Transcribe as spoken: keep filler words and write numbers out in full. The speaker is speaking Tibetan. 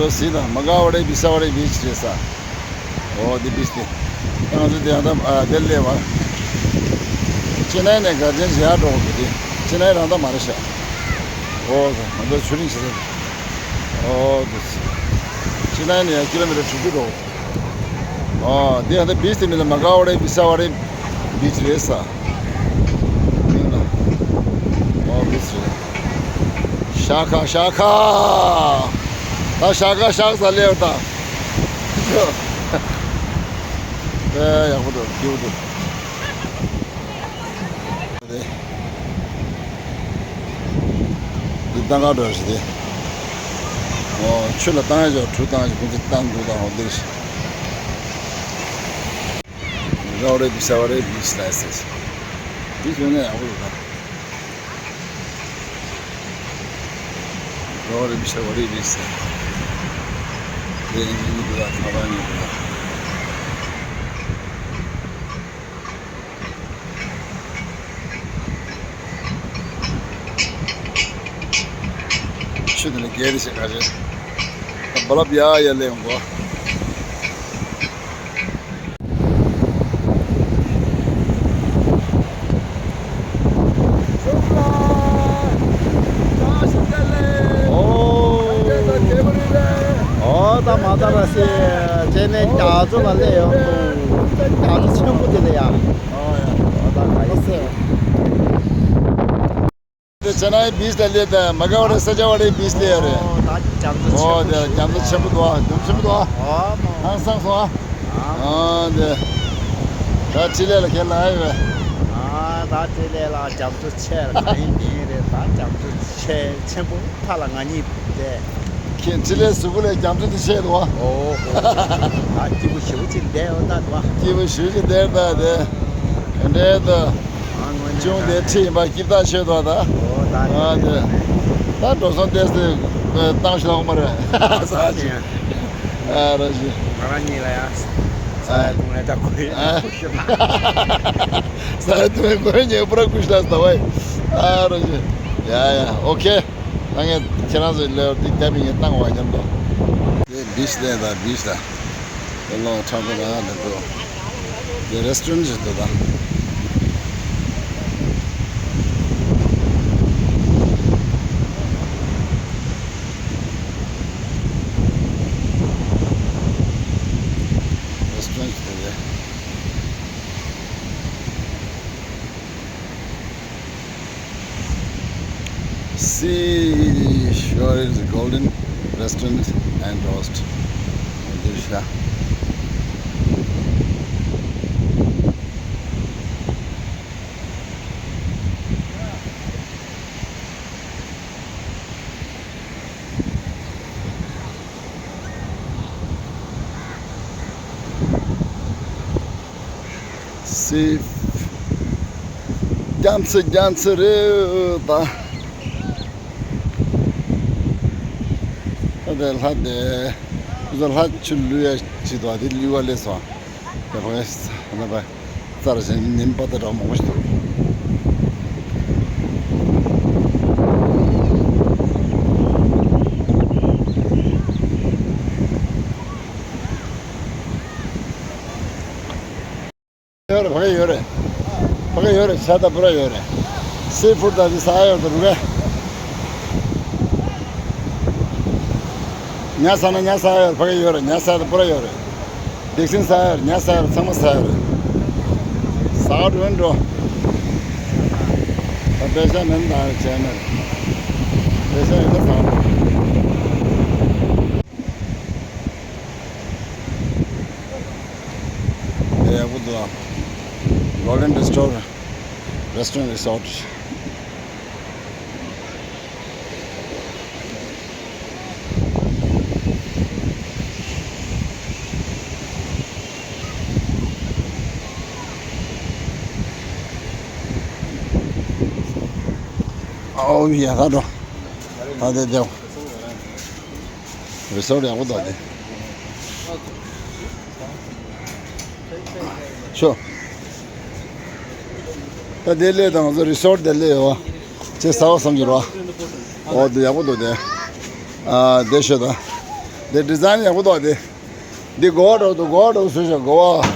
ཟི་དང་མ་ག་ཝ་རེ་བི་ས་ཝ་རེ་བིཆ་རེད་ས། ཨོ་འདི་བིཆ་དེ། ང་ཚོ་དེ་ཡང་ད་ཨ་དེ་སླེབས་པ། ཅེ་ནའི་ནས་གར་ཅན་ཞིག་ཡར་འགྲོ་དགོས་ཀྱི་དེ། ཅེ་ནའི་རང་ད་མ་རེད་ཤག་ཨོ་ང་ཚོ་ཆུ་རིང་ཞིག་ས། ཨོ་འདི། ཅེ་ནའི་ནས་ཡང་ཀི་ལོ་མི་ཊར་དྲུག་ཅུ་འགྲོ་དགོས། ཨོ་འདི་ཡང་ད་བིཆ་དེ་མིན་ལ་མ་ག་ཝ་རེ་བི་ས་ཝ་རེ་བིཆ་རེད་ས། ཨོ་བིཆ་རེད། ཤ་ཁ་ཤ་ཁ། ད་ཤ་ཁ་ཤ་ཁ་ས་སླེབས་ད། ཨེ་ཡག་པོ་འདུག་སྐྱིད་པོ་འདུག་འདི་ཏང་ག་འགྲོ་ཞིག་དེ། ཨོ་ཆུ་ལ་བཏང་ཡ་ཅོག་གྲུ་བཏང་ཞིག་ཁོང་ཚོ་བཏང་འདུག་དང་ཨོ་འདིར་ཞིག་རོ་རེ་བི་ས་བ་རེ་བི་སི་ལ་སེ་སི། འདི་བཟོས་ན་ཡག་པོ་འདུག་ད། རོ་རེ་བི་ས་བ་རེ་བི་སི། དེ་ཡིན་འདུག་ད་ཁ་པར་ཡིན་འདུག་ད། ཆུ་དེ་ནི་རྒྱལ་རེ་ཞིག་ག་རེ། ད་རྦ་རླབས་ཡར་ཡར་སླེབས་ཡོང་གོ། ཨོ་ད་མ་ད་ར་སེ་ཅེ་ནེ་རྒྱ་མཚོ་ལ་སླེབས་ཡོང་དུས་རྒྱ་མཚོ་ཆེན་པོ་དེ་ལ་ཡ། ཨོ་ད་ག་ཡི་སེ། དེ་ཅེ་ནའི་བིཆ་ལ་སླེབས་ཏེ་མ་ག་ཝ་རེ་ས་ཇ་ཝ་རེ་བིཆ་སླེབས་ཡོད་རེད། ཨོ་ད་རྒྱ་མཚོ་ཆེན་པོ་ཞིག་རེད། ཨོ་དེ་རྒྱ་མཚོ་ཆེན་པོ་འདུག་ཨ། རྒྱ་མཚོ་ཆེན་པོ་འདུག་ཨ། ཨོ་མོ། ཧང་སངས་སོང་ཨ། ཨོ་དེ། ད་ཅི་ལེ་ལ་ཁྱེད་ལ་ཨ་ཡོད། ཨ་ད་ཅི་ལེ་ལ་རྒྱ་མཚོ་ཆེ་ལ་ག་ཡིན་དེ་ཡིན་རེད། ད་རྒྱ་མཚོ་ཆེ་ཆེན་པོ་ཕ་ལ་ང་གཉིས་བསྡད། ཁྱེད་ཅི་ལེ་གཟུགས་པོ་ལས་རྒྱ་མཚོ་དེ་ཆེ་འདུག་ཨ། ཨོ་ཧོ། ད་སྐྱིད་པོ་ཞེ་པོ་ཅིག་བསྡད་ཡོད་ད་འདུག་ཨ། སྐྱིད་པོ་ཞེ་པོ་ཅིག་བསྡད་ད་དེ། ག་འདྲས་འདུག་ཨ་དངོས་གནས་ཅུང་དེ་ཁྲིད་ཡིན་པ་སྐྱིད་ཐག་ཆོད་དོ་ད། ཨོ་ད་ཨ་དེ། ད་འགྲོ་སོང་ཏོག་ཙམ་བཏང་ཤོག་མ་རེད། ས་ཆེ། ཨ་ར་ཞི། ང་རང་གཉིས་ལ་ཡ། ས་ཡ་དུང་ལས་ད་གོ་ཡ། ཨ། ས་ཡ་དུང་ལས་གོ་ཡ་ཉེ་པུ་ར་ཀུ་ཤ་ལ་ས་བ་ཡ། ཨ་ར་ཞི། ཡ་ཡ་ཨོ་ཁེ། ད་ངས་ཁྱེད་རང་ཚོའི་ལེའུ་འདི་རྒྱབ་པའི་ངས་བཏང་བ་མཉམ་དུ། དེ་བིཆ་ལས་ད་བིཆ་ད། དེ་ལོ་ཁྲ་པོ་ད་འདི་འདུག་དེ་རེ་སི་ཊོ་རན་ཞིག་འདུག་ད། རེ་སི་ཊོ་རན་ཞིག་འདུག་དེ། Seashore is a golden restaurant and roast. སི། རྒྱ་མཚོ་རྒྱ་མཚོ་རེད་ད། ཨ་དེ་ལྷ་དེ། ཁོ་ཚོ་ལྷ་ཆུ་བླུག་ཡ་ཅིག་འདུག་དེ་བླུག་པ་སླེབས་སོང་། དེ་བ་ས་ན་བ་རྩར་བཞིན་ཉིན་པ་དེ་འདྲ་མང་པོ་ཞིག་འདུག་ཡོད་རེད། ཕ་གི་ཡོད་རེད། ཕ་གི་ཡོད་རེད། ཤ་ད་པུ་ར་ཡོད་རེད། སི་ཕུཌ་ད་དེ་ཟ་ཡ་ཡོད་དོ་རུ་གེ། ཉ་ཟ་ན་ཉ་ཟ་ཡ་ཡོད་རེད། ཕ་གི་ཡོད་རེད། ཉ་ཟ་ད་པུ་ར་ཡོད་རེད། འདེགས་སེང་ཟ་ཡ་ཡོད་རེད། ཉ་ཟ་ཡ་ཡོད་རེད། ཚང་མ་ཟ་ཡ་ཡོད་རེད། ཟ་འགྲོ་འགྲོ། ད་པེ་ཤ་མེད་ན་ད་བྱས་མེད། པེ་ཤ་ཡོད་ན་ཟ་འགྲོ། དེ་ཡག་པོ་འདུག་ཨ། Golden Restaurant Restaurant Resort། ཨོ་ཡ་ད་འགྲོ། ད་དེ་དེ། རི་སོར་ཡག་པོ་འདུག་དེ། ཤོ། ད་དེ་ལས་དང་ང་ཚོ་རི་སོར་དེ་ལས་ཡོད་བ། ཅེ་ཟ་བ་བསམ་གྱི་རོ། ཨོ་དེ་ཡག་པོ་འདུག་དེ། ཨ་དེ་ཤོད་ད། འདི་ཌི་ཛའིན་ཡག་པོ་འདུག་འདི། འདི་གོ་བ་འདྲ་པོ་འདུག་གོ་བ་འདྲ་པོ་བཟོས་ཤག་གོ་བ།